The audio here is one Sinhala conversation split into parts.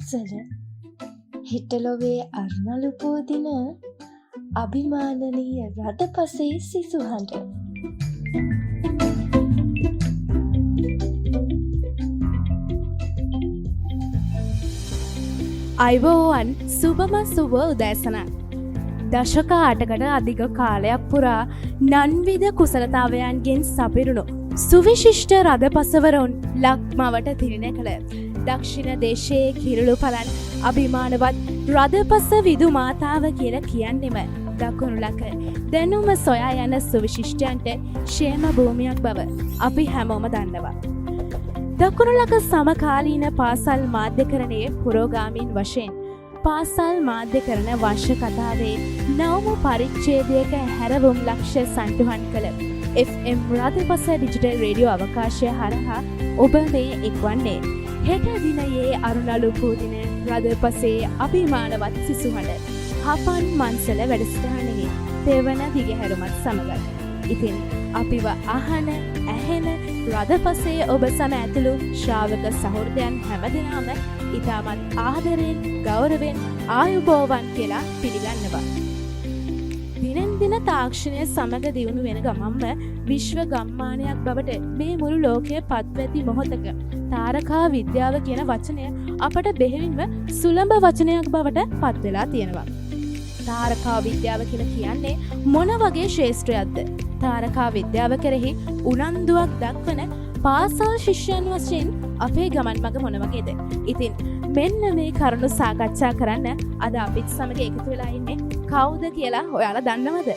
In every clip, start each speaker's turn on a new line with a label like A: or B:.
A: මන්සල හෙට ලොවේ අරුණලු පෝදින අභිමානනීය රදපසේ සිසුහඬ.
B: අයිබෝවන්, සුබම සුබ උදෑසනක්. දශක 8කට අධික කාලයක් පුරා නන්විධ කුසලතාවයන්ගෙන් සපිරුණු සුවිශිෂ්ට රදපසවරුන් ලක්මවට තිළිණ කළ දක්ෂිණ දේශයේ කිරුළු පලන් අභිමානවත් රදපස විදු මාතාව කියලා කියන්නෙම දකුණු ලක දැනුම සොයා යන සුවිශිෂ්ටයන්ට ක්ෂේම භූමියක් බව අපි හැමෝම දන්නවා. දකුණු ලක සමකාලීන පාසල් මාධ්‍යකරණයේ පුරෝගාමීන් වශයෙන් පාසල් මාධ්‍යකරණ වංශ කතාවේ නවම පරිච්ඡේදයක හැරවුම් ලක්ෂ්‍ය සන්තුහන් කළ FM රදපස ඩිජිටල් රේඩියෝ අවකාශය හරහා ඔබ මේ එක්වන්නේ හෙට දිනයේ අරුණලු පූදින රදපසේ අභිමානවත් සිසුහඬ හපන් මන්සල වැඩසටහනෙහි තෙවන දිගහැරුමත් සමග. ඉතින් අපිව අහන ඇහෙන රදපසේ ඔබ සම ඇතුළු ශ්‍රාවක සහෘදයන් හැමදෙනාම ඉතාමත් ආදරයෙන් ගෞරවයෙන් ආයුබෝවන් කියලා පිළිගන්නවා. දිනෙන් දින තාක්ෂණය සමග දියුණු වෙන ගමන්ම විශ්ව ගම්මානයක් බවට මේ මුළු ලෝකය පත්ව ඇති මොහොතක තාරකා විද්‍යාව කියන වචනය අපට බෙහෙවින්ම සුලභ වචනයක් බවට පත් වෙලා තියෙනවා. තාරකා විද්‍යාව කියලා කියන්නේ මොන වගේ ක්ෂේත්‍රයක්ද? තාරකා විද්‍යාව කෙරෙහි උනන්දුවක් දක්වන පාසල් ශිෂ්‍යයන් වශයෙන් අපේ ගමන් මඟ මොන වගේද? ඉතින් මෙන්න මේ කරුණු සාකච්ඡා කරන්න අද අපිත් සමග එකතු වෙලා ඉන්නේ කවුද කියලා ඔයාලා දන්නවද?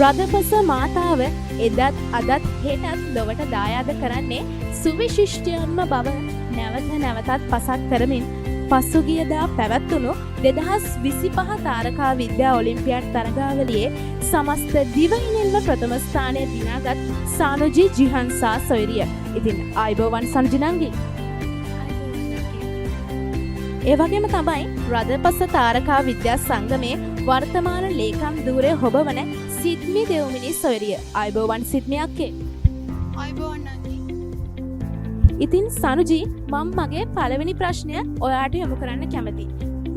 B: රදපස මාතාව එදත් අදත් හෙටත් ලොවට දායාද කරන්නේ සුවිශිෂ්ටයන්ම බව නැවත නැවතත් පසක් කරමින් පසුගියදා පැවැත්වුණු 2025 තාරකා විද්‍යා ඔලිම්පියාඩ් තරගාවලියේ සමස්ත දිවයිනෙන්ම ප්‍රථම ස්ථානය දිනාගත් සානුජි ජිහන්සා සොයුරිය. ඉතින් ආයුබෝවන් සනුජි නංගි. ඒ වගේම තමයි රදපස තාරකා විද්‍යා සංගමේ වර්තමාන ලේකම් ධූරය හොබවන සිද්මි දෙව්මිනි සොයුරිය. ආයුබෝවන් සිද්මි අක්කේ.
C: ආයුබෝවන් නංගි.
B: ඉතින් සනුජි, මං මගේ පළවෙනි ප්‍රශ්නය ඔයාට යොමු කරන්න කැමති.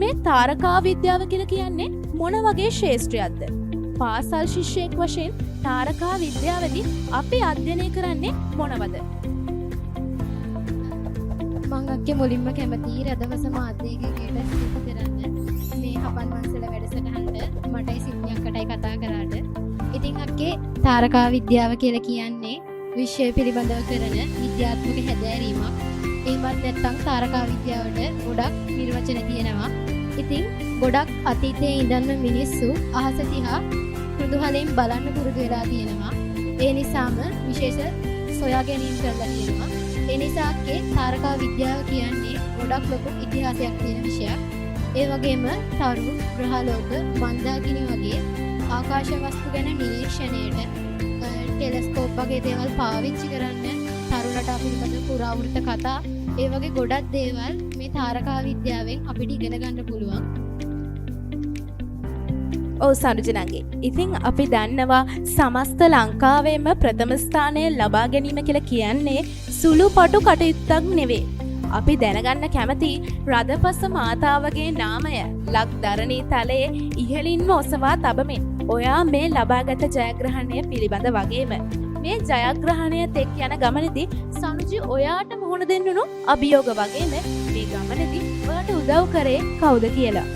B: මේ තාරකා විද්‍යාව කියලා කියන්නේ මොන වගේ ක්ෂේත්‍රයක්ද? පාසල් ශිෂ්‍යයෙක් වශයෙන් තාරකා විද්‍යාවේදී අපි අධ්‍යයනය කරන්නේ මොනවද?
C: මං අක්කේ මුලින්ම කැමතියි රදවස මාධ්‍යයකට ස්තුති කරන්න මේ හපන් මන්සල වැඩසටහනට මටයි සිද්මි අක්කටයි කතා කරාට. ඉතින් අක්කේ, තාරකා විද්‍යාව කියලා කියන්නේ විශ්වය පිළිබඳව කරන විද්‍යාත්මක හැදෑරීමක්. එහෙමත් නැත්නම් තාරකා විද්‍යාවට ගොඩක් නිර්වචන තියෙනවා. ඉතින් ගොඩක් අතීතයේ ඉඳන්ම මිනිස්සු අහස දිහා කෘදුහලෙන් බලන්න පුරුදු වෙලා තියෙනවා. ඒ නිසාම විශේෂ සොයා ගැනීම් කරලා තියෙනවා. ඒ නිසා අක්කේ, තාරකා විද්‍යාව කියන්නේ ගොඩක් ලොකු ඉතිහාසයක් තියෙන විෂයක්. ඒ වගේම තරු, ග්‍රහලෝක, මන්දාකිණි වගේ ආකාශ වස්තු ගැන නිරීක්ෂණයට ටෙලස්කෝප් වගේ දේවල් පාවිච්චි කරන්න, තරු රටා පිළිබඳ පුරාවෘත්ත කතා, ඒ වගේ ගොඩක් දේවල් මේ තාරකා විද්‍යාවෙන් අපිට ඉගෙන ගන්න පුළුවන්.
B: ඔව් සනුජි නංගි. ඉතින් අපි දන්නවා සමස්ත ලංකාවේම ප්‍රථම ස්ථානය ලබා ගැනීම කියලා කියන්නේ සුළු පටු කටයුත්තක් නෙවෙයි. අපි දැනගන්න කැමති රදපස මාතාවගේ නාමය ලක් ධරණී තලයේ ඉහළින්ම ඔසවා තබමින් ඔයා මේ ලබාගත ජයග්‍රහණය පිළිබඳ වගේම මේ ජයග්‍රහණය තෙක් යන ගමනේදී සනුජි ඔයාට මුහුණ දෙන්න වුණු අභියෝග වගේම මේ ගමනේදී ඔයාට උදව් කරේ කවුද කියලා.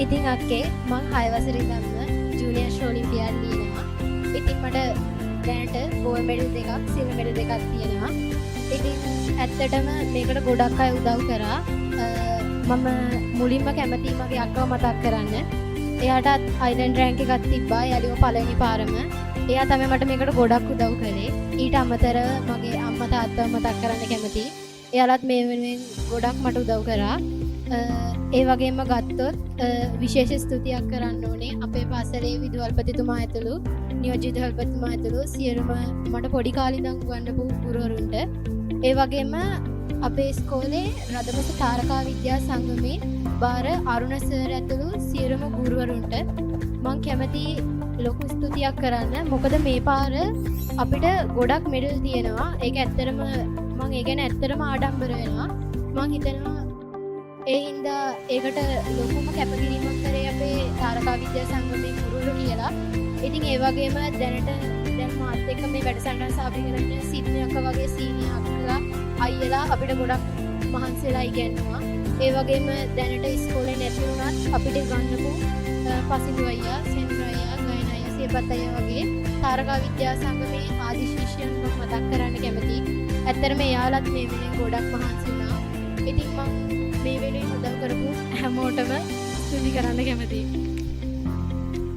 C: ඉතින් අක්කේ, මං 6 වසරේ ඉඳන්ම ජූනියර් ශෝ ඔලිම්පියාඩ් ලියනවා. ඉතින් මට දැනට ගෝල්ඩ් මෙඩල් දෙකක්, සිල්වර් මෙඩල් දෙකක් තියෙනවා. ඉතින් ඇත්තටම මේකට ගොඩක් අය උදව් කරා. මම මුලින්ම කැමතියි මගේ අක්කව මතක් කරන්න. එයාටත් අයිලන්ඩ් රෑන්ක් එකක් තිබ්බා යලිව පළවෙනි පාරම. එයා තමයි මට මේකට ගොඩක් උදව් කළේ. ඊට අමතරව මගේ අම්මා තාත්තව මතක් කරන්න කැමතියි. එයාලත් මේ වෙනුවෙන් ගොඩක් මට උදව් කරා. ඒ වගේම ගත්තොත් විශේෂ ස්තුතියක් කරන්න ඕනේ අපේ පාසලේ විදුහල්පතිතුමා ඇතුළු, නියෝජ්‍ය විදුහල්පතිතුමා ඇතුළු සියලුම මට පොඩි කාලේ ඉඳන් උගන්වපු ගුරුවරුන්ට. ඒ වගේම අපේ ඉස්කෝලේ රදපස තාරකා විද්‍යා සංගමේ බාර අරුණ සර් ඇතුළු සියලුම ගුරුවරුන්ට මං කැමති ලොකු ස්තුතියක් කරන්න. මොකද මේ පාර අපිට ගොඩක් මෙඩල් තියෙනවා. ඒක ඇත්තටම මං මං ඒ ගැන ඇත්තටම ආඩම්බර වෙනවා. මං හිතනවා ඒ හින්දා ඒකට ලොකුම කැපකිරීමක් කරේ අපේ තාරකා විද්‍යා සංගමයේ කුරුල්ලෝ කියලා. ඉතින් ඒ වගේම දැනට දැන් මාත් එක්ක මේ වැඩසටහන සහභාගී කරන්න සිද්මි අක්කා වගේ සීනියර් අක්කලා අයියලා අපිට ගොඩක් මහන්සි වෙලා ඉගැන්නුවා. ඒ වගේම දැනට ඉස්කෝලේ නැති වුණත් අපිට උගන්වපු පසිඳු අයියා, සෙනුර අයියා, ගයන අයියා, සියපත් අයියා වගේ තාරකා විද්‍යා සංගමේ ආදි ශිෂ්‍යයන් මම මතක් කරන්න කැමතියි. ඇත්තටම එයාලත් මේ වෙනුවෙන් ගොඩක් මහන්සි වුණා. ඉතින් මං මේ වෙනුවෙන් උදව් කරපු හැමෝටම ස්තුති කරන්න කැමතියි.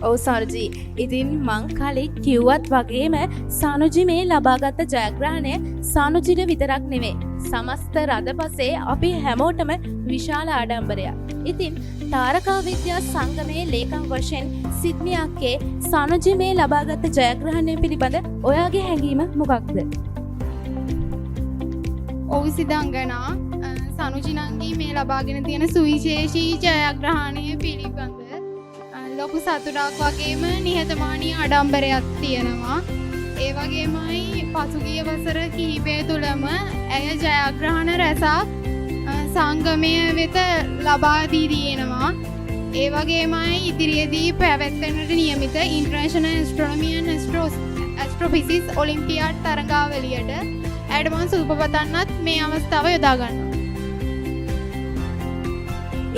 B: ඔව් සනුජි. ඉතින් මං කලින් කිව්වත් වගේම සනුජි මේ ලබාගත් ජයග්‍රහණය සනුජිට විතරක් නෙමෙයි, සමස්ත රදපසේ අපි හැමෝටම විශාල ආඩම්බරයක්. ඉතින් තාරකා විද්‍යා සංගමයේ ලේකම් වශයෙන් සිද්මි අක්කේ, සනුජි මේ ලබාගත් ජයග්‍රහණය පිළිබඳ ඔයාගේ හැඟීම මොකක්ද?
D: ඔව් සිදංගනා, සනුජි නංගී මේ ලබාගෙන තියෙන සුවිශේෂී ජයග්‍රහණය පිළිබඳ ලොකු සතුටක් වගේම නිහතමානී ආඩම්බරයක් තියෙනවා. ඒ වගේමයි පසුගිය වසර කිහිපය තුළම ඇය ජයග්‍රහණ රැසක් සංගමය වෙත ලබා දී තියෙනවා. ඒ වගේමයි ඉදිරියේදී පැවැත්වෙන්නට නියමිත International Astronomy and Astrophysics Olympiad තරඟාවලියට ඇයට මම සුබ පතන්නත් මේ අවස්ථාව යොදා ගන්නවා.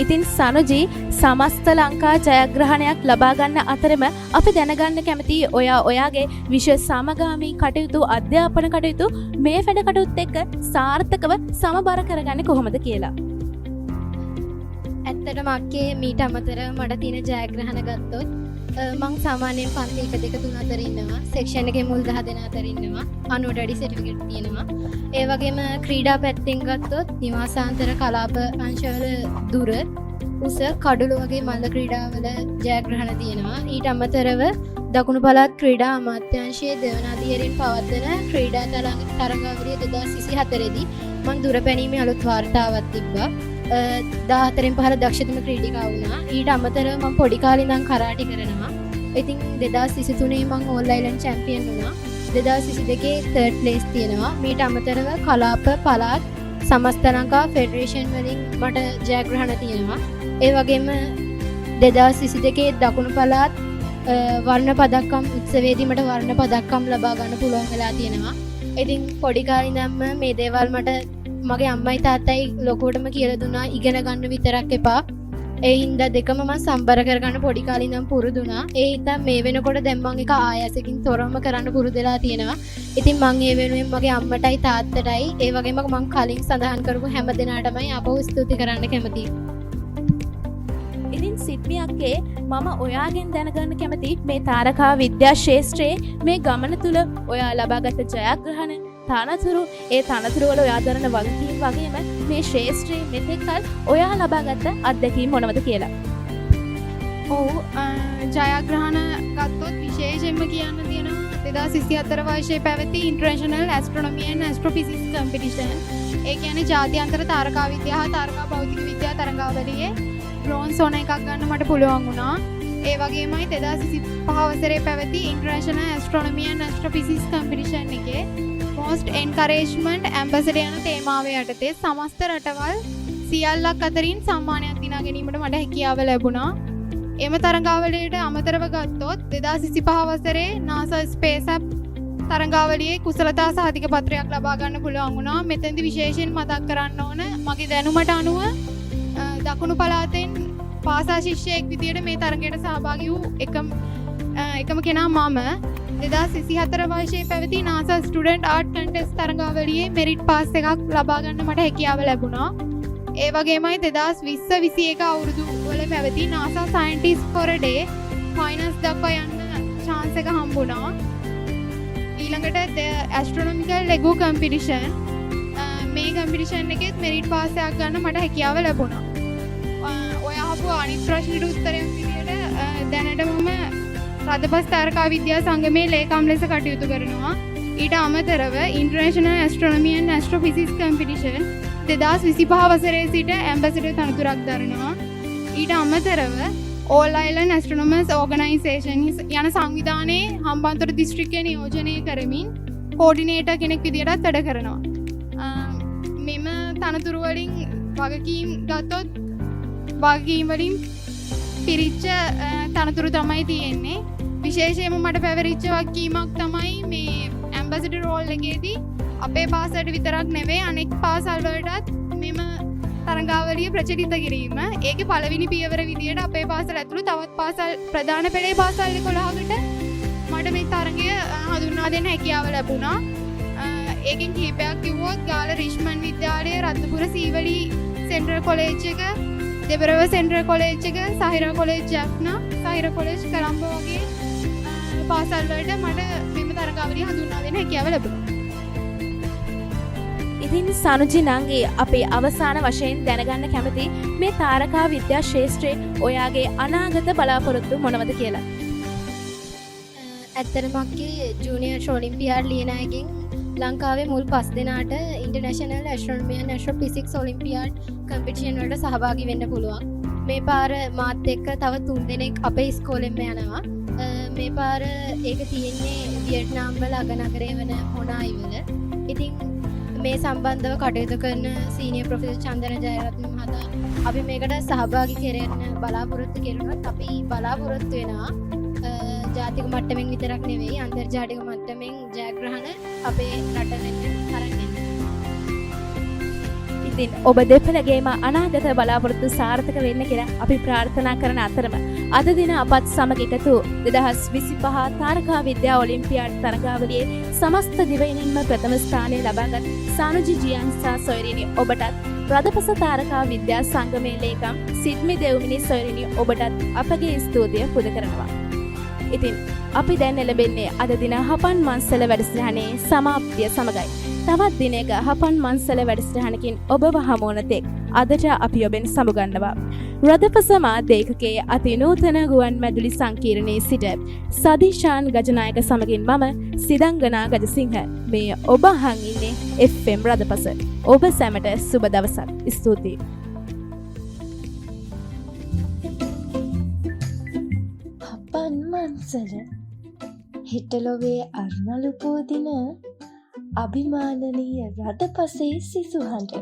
B: ඉතින් සනුජි, සමස්ත ලංකා ජයග්‍රහණයක් ලබා ගන්න අතරම අපි දැනගන්න කැමති ඔයා ඔයාගේ විෂය සමගාමී කටයුතු, අධ්‍යාපන කටයුතු මේ වැඩ කටයුත් එක්ක සාර්ථකව සමබර කරගන්නේ කොහොමද කියලා.
C: ඇත්තටම අක්කේ, මීට අමතරව මට තියෙන ජයග්‍රහණ ගත්තොත් මං සාමාන්‍යයෙන් පන්ති 1, 2, 3 අතර ඉන්නවා. සෙක්ෂන් එකේ මුල් 10 දෙනා අතර ඉන්නවා. 90ට වැඩි සර්ටිෆිකේට් තියෙනවා. ඒ වගේම ක්‍රීඩා පැත්තෙන් ගත්තොත් නිවාසාන්තර කලාප අංශවල දුර, උස, කඩුළු වගේ මල්ල ක්‍රීඩාවල ජයග්‍රහණ තියෙනවා. ඊට අමතරව දකුණු පළාත් ක්‍රීඩා අමාත්‍යාංශයේ දෙවන අදියරින් පවත්වන ක්‍රීඩා තරඟාවලිය 2024 දී මං දුර පැනීමේ අලුත් වාර්තාවක් තිබ්බා. 14න් පහළ දක්ෂතම ක්‍රීඩිකාව වුණා. ඊට අමතරව මං පොඩි කාලේ ඉඳන් කරාටි කරනවා. ඉතින් 2023 මං ඕල් අයිලන්ඩ් චැම්පියන් වුණා. 2022 තර්ඩ් ප්ලේස් තියෙනවා. මීට අමතරව කලාප, පළාත්, සමස්ත ලංකා ෆෙඩරේෂන් වලින් මට ජයග්‍රහණ තියෙනවා. ඒ වගේම 2022 දකුණු පළාත් වර්ණ පදක්කම් උත්සවයේදී මට වර්ණ පදක්කම් ලබා ගන්න පුළුවන් වෙලා තියෙනවා. ඉතින් පොඩි කාලේ ඉඳන්ම මේ දේවල් මට මගේ අම්මයි තාත්තයි ලොකුවටම කියලා දුන්නා, ඉගෙන ගන්න විතරක් එපා. ඒ හින්දා දෙකම මං සම්බර කරගන්න පොඩි කාලේ ඉඳන් පුරුදු වුණා. ඒ හින්දා මේ වෙනකොට දැන් මං ඒක ආයාසකින් තොරවම කරන්න පුරුදු වෙලා තියෙනවා. ඉතින් මං ඒ වෙනුවෙන් මගේ අම්මටයි තාත්තටයි, ඒ වගේම මං කලින් සඳහන් කරපු හැම දෙනාටමයි ආපහු ස්තුති කරන්න කැමතියි.
B: ඉතින් සිද්මි අක්කේ, මම ඔයාගෙන් දැනගන්න කැමති මේ තාරකා විද්‍යා ක්ෂේත්‍රයේ මේ ගමන තුළ ඔයා ලබාගත් ජයග්‍රහණ, තනතුරු, ඒ තනතුරු වල ඔයා දරන වගකීම් වගේම මේ ක්ෂේත්‍රයේ මෙතෙක් කල් ඔයා ලබාගත්ත අත්දැකීම් මොනවද කියලා.
D: ඔව්, ජයග්‍රහණ ගත්තොත් විශේෂයෙන්ම කියන්න තියෙනවා 2024 වර්ෂයේ පැවති International Astronomy and Astrophysics Competition. ඒ කියන්නේ ජාත්‍යන්තර තාරකා විද්‍යාව හා තාරකා භෞතික විද්‍යා තරඟාවලියේ බ්‍රෝන්ස් ඕනර් එකක් ගන්න මට පුළුවන් වුණා. ඒ වගේමයි 2025 වසරේ පැවති International Astronomy and Astrophysics Competition එකේ Most Encouragement Ambassador යන තේමාව යටතේ සමස්ත රටවල් සියල්ලක් අතරින් සම්මානයක් දිනා ගැනීමට මට හැකියාව ලැබුණා. එම තරඟාවලියට අමතරව ගත්තොත් 2025 වසරේ NASA Space App තරඟාවලියේ කුසලතා සහතික පත්‍රයක් ලබා ගන්න පුළුවන් වුණා. මෙතෙන්දි විශේෂයෙන් මතක් කරන්න ඕන, මගේ දැනුමට අනුව දකුණු පළාතෙන් පාසල් ශිෂ්‍යයෙක් විදියට මේ තරඟයට සහභාගී වූ එකම කෙනා මම. 2024 වර්ෂයේ පැවති NASA Student Art Contest තරඟාවලියේ මෙරිට් පාස් එකක් ලබා ගන්න මට හැකියාව ලැබුණා. ඒ වගේමයි 2020 21 අවුරුදු වල පැවති NASA Scientist for a Day finals දක්වා යන්න චාන්ස් එක හම්බුණා. ඊළඟට the Astronomical Lego Competition, මේ කම්පිටිෂන් එකෙත් මෙරිට් පාස් එකක් ගන්න මට හැකියාව ලැබුණා. ඔය අහපු අනිත් ප්‍රශ්නෙට උත්තරයක් විදියට දැනට මම රදපස් තාරකා විද්‍යා සංගමේ ලේකම් ලෙස කටයුතු කරනවා. ඊට අමතරව International Astronomy and Astrophysics Competition 2025 වසරේ සිට ඇම්බැසඩර් තනතුරක් දරනවා. ඊට අමතරව All Island Astronomers Organization යන සංවිධානයේ හම්බන්තොට දිස්ත්‍රික්කය නියෝජනය කරමින් කෝඩිනේටර් කෙනෙක් විදියටත් වැඩ කරනවා. මෙම තනතුරු වලින් වගකීම් ගත්තොත් වගකීම් වලින් පිරිච්ච තනතුරු තමයි තියෙන්නේ. විශේෂයෙන්ම මට පැවරිච්ච වගකීමක් තමයි මේ ඇම්බැසඩර් රෝල් එකේදී අපේ පාසලට විතරක් නෙවෙයි අනෙක් පාසල් වලටත් මෙම තරඟාවලිය ප්‍රචලිත කිරීම. ඒකේ පළවෙනි පියවර විදියට අපේ පාසල ඇතුළු තවත් පාසල් ප්‍රධාන පෙළේ පාසල් 11කට මට මේ තරඟය හඳුන්වා දෙන්න හැකියාව ලැබුණා. ඒකෙන් කිහිපයක් කිව්වොත් ගාල රිච්මන්ඩ් විද්‍යාලය, රත්නපුර සීවලි සෙන්ට්‍රල් කොලෙජ් එක, දෙබරව සෙන්ට්‍රල් කොලෙජ් එක, සහිරා කොලෙජ් ජැෆ්නා, සහිරා කොලෙජ් කොළඹ වගේ පාසල් වලට මට මෙම තරඟාවලිය හඳුන්වා දෙන්න හැකියාව ලැබුණා.
B: ඉතින් සනුජි නංගි, අපේ අවසාන වශයෙන් දැනගන්න කැමති මේ තාරකා විද්‍යා ක්ෂේත්‍රයේ ඔයාගේ අනාගත බලාපොරොත්තු මොනවද කියලා.
C: ඇත්තටම අක්කේ, ජූනියර් ඔලිම්පියාඩ් ලියනායකින් ලංකාවේ මුල් පස් දෙනාට International Astronomy and Astrophysics Olympiad Competition වලට සහභාගී වෙන්න පුළුවන්. මේ පාර මාත් එක්ක තව තුන් දෙනෙක් අපේ ඉස්කෝලෙන්ම යනවා. මේ පාර ඒක තියෙන්නේ වියට්නාම් වල අගනගරය වන හොනායි වල. ඉතින් මේ සම්බන්ධව කටයුතු කරන සීනියර් ප්‍රොෆෙසර් චන්දන ජයරත්න මහතා අපි මේකට සහභාගී කරන්න බලාපොරොත්තු කෙරුණොත්, අපි බලාපොරොත්තු වෙනවා ජාතික මට්ටමින් විතරක් නෙවෙයි අන්තර්ජාතික මට්ටමින් ජයග්‍රහණ අපේ රට වෙනුවෙන් අරන් එන්න.
B: ඉතින් ඔබ දෙපළගේම අනාගත බලාපොරොත්තු සාර්ථක වෙන්න කියලා අපි ප්‍රාර්ථනා කරන අතරම, අද දින අපත් සමග එකතු 2025 තාරකා විද්‍යා ඔලිම්පියාඩ් තරගාවලියේ සමස්ත දිවයිනින්ම ප්‍රථම ස්ථානය ලබාගත් සනුජි ජියන් සහ සොයරිනි ඔබටත්, රදපස තාරකා විද්‍යා සංගමේ ලේකම් සිද්මි දෙව්මිනි සොයරිනි ඔබටත් අපගේ ස්තුතිය පුද කරනවා. ඉතින් අපි දැන් එළඹෙන්නේ අද දින හපන් මන්සල වැඩසටහනේ සමාප්තිය සමගයි. තවත් දිනයක හපන් මන්සල වැඩසටහනකින් ඔබව හමුවන තෙක් අදට අපි ඔබෙන් සමුගන්නවා. රදපස මාධ්‍ය ඒකකයේ අති නූතන ගුවන් මැදුලි සංකීර්ණයේ සිට සදිශාන් ගජනායක සමගින් මම සිදංගනා ගජසිංහ. මේ ඔබ අහන් ඉන්නේ FM රදපස. ඔබ සැමට සුබ දවසක්. ස්තුතියි.
A: හපන් මන්සල, හෙට ලොවේ අරුණලු පෝදින අභිමානනීය රදපසේ සිසුහඬ.